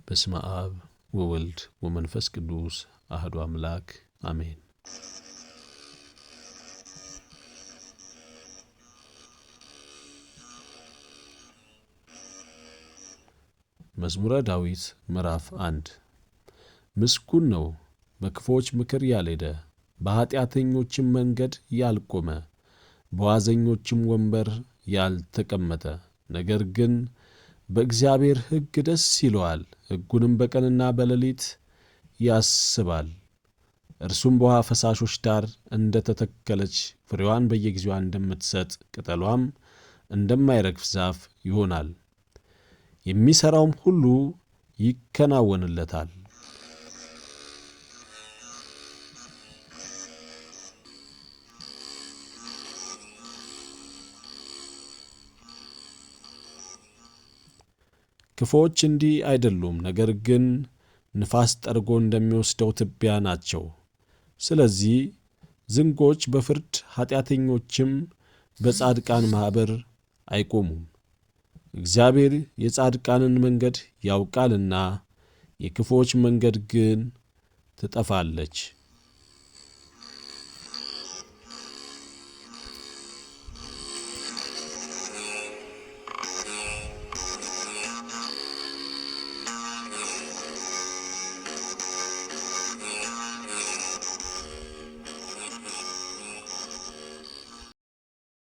በስመ አብ ወወልድ ወመንፈስ ቅዱስ አህዱ አምላክ አሜን። መዝሙረ ዳዊት ምዕራፍ 1። ምስጉን ነው በክፉዎች ምክር ያልሄደ፣ በኀጢአተኞችም መንገድ ያልቆመ፣ በዋዘኞችም ወንበር ያልተቀመጠ፣ ነገር ግን በእግዚአብሔር ሕግ ደስ ይለዋል፣ ሕጉንም በቀንና በሌሊት ያስባል። እርሱም በውኃ ፈሳሾች ዳር እንደ ተተከለች ፍሬዋን በየጊዜዋ እንደምትሰጥ ቅጠሏም እንደማይረግፍ ዛፍ ይሆናል። የሚሠራውም ሁሉ ይከናወንለታል። ክፉዎች እንዲህ አይደሉም፣ ነገር ግን ንፋስ ጠርጎ እንደሚወስደው ትቢያ ናቸው። ስለዚህ ዝንጎች በፍርድ ኀጢአተኞችም በጻድቃን ማኅበር አይቆሙም። እግዚአብሔር የጻድቃንን መንገድ ያውቃልና የክፉዎች መንገድ ግን ትጠፋለች።